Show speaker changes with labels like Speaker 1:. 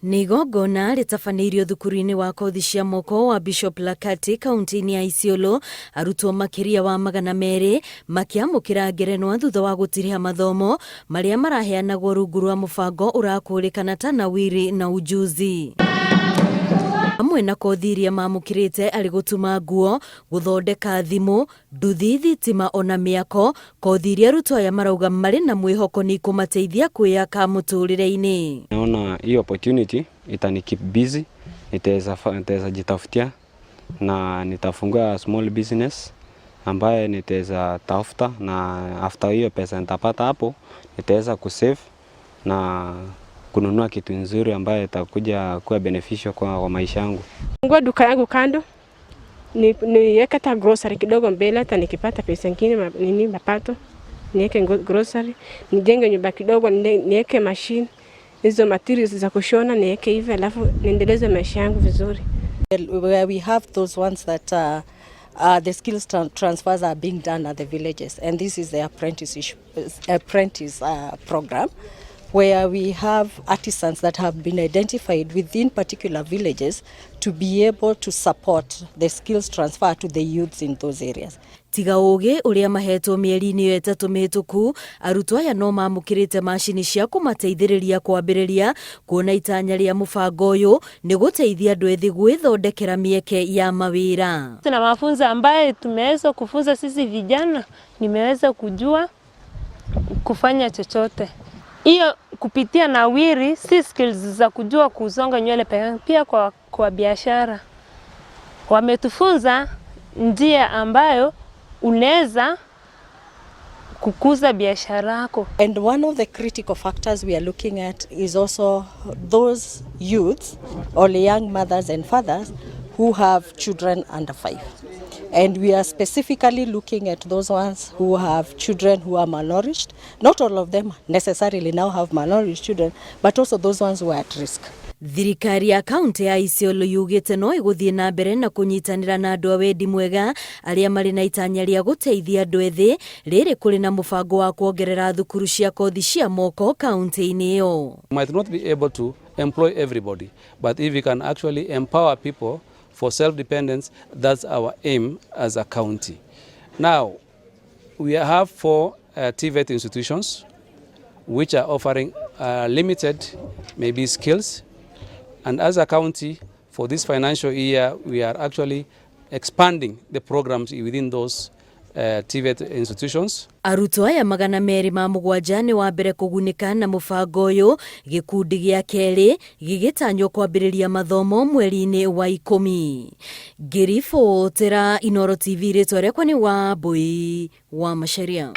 Speaker 1: Nĩ igongona rĩtabanĩirio thukuru-inĩ wa kothi cia moko wa Bishop Lakati kaunti-inĩ ya Isiolo, arutwo makĩria wa 200 makĩamũkĩra ngerenwa thutha wa gũtiriha mathomo marĩa maraheanagwo rungu rwa mũbango ũrakũrĩkana ta Nawiri na Ujuzi. Hamwe na kothi iria mamũkĩrĩte arĩ gũtuma nguo, gũthondeka thimũ, nduthi, thitima ona mĩako, kothi iria arutwo aya marauga marĩ na mwĩhoko nĩ ikũmateithia kwĩyaka mũtũrĩre-inĩ.
Speaker 2: Naona hii opportunity itani keep busy, nitaweza jitafutia na nitafungua small business ambaye nitaweza tafuta, na after hiyo pesa nitapata hapo nitaweza kusave na kununua kitu nzuri ambayo itakuja kuwa beneficial kwa maisha yangu.
Speaker 3: Fungua duka yangu kando niweke hata grocery kidogo mbele, hata nikipata pesa nyingine nini mapato niweke grocery, nijenge nyumba kidogo, niweke machine hizo materials za kushona niweke hivi, alafu niendeleze maisha yangu vizuri.
Speaker 4: Where we have those ones that the skills transfers are being done at the villages, and this is the apprentice program, where we have artisans that have been identified within particular villages to be able to support the skills transfer to the youths in those areas.
Speaker 1: Tiga ũgĩ ũrĩa mahetwo mĩeri-inĩ ĩyo 3 mĩhĩtũku, arutwo aya no mamũkĩrĩte macini cia kũmateithĩrĩria kwambĩrĩria kuona itanya rĩa mũbango ũyũ nĩ gũteithia andũ ethĩ gwĩthondekera mĩeke ya mawĩra.
Speaker 5: Tuna mafunzo ambayo tumeweza kufunza sisi vijana, nimeweza kujua kufanya chochote. Hiyo kupitia Nawiri si skills za kujua kusonga nywele pekee, pia kwa biashara. Wametufunza njia ambayo unaweza kukuza biashara yako.
Speaker 4: And one of the critical factors we are looking at is also those youths or young mothers and fathers who have children under 5. And we are specifically looking at those ones who have children who are malnourished. Not all of them necessarily now have malnourished children, but also those ones who are at risk.
Speaker 1: Thirikari ya kaunti ya Isiolo yugĩte no ĩgũthiĩ na mbere na kũnyitanĩra na andũ a wendi mwega arĩa marĩ na itanya rĩa gũteithia andũ ethĩ rĩrĩ kũrĩ na mũbango wa kuongerera thukuru cia kothi cia moko kaunti-inĩ ĩyo.
Speaker 6: Might not be able to employ everybody, but if we can actually empower people for self-dependence, that's our aim as a county. Now, we have 4 TVET institutions which are offering limited maybe skills. And as a county, for this financial year, we are actually expanding the programs within those TVET institutions.
Speaker 1: Arutwo aya 207 nĩ wa mbere kũgunĩka na mũbango ũyũ, gĩkundi gĩa kerĩ gĩgĩtanywo kwambĩrĩria mathomo mweri-inĩ wa 10. Ngĩribotera Inooro TV, rĩtwa rĩakwa nĩ Wambui wa Macharia.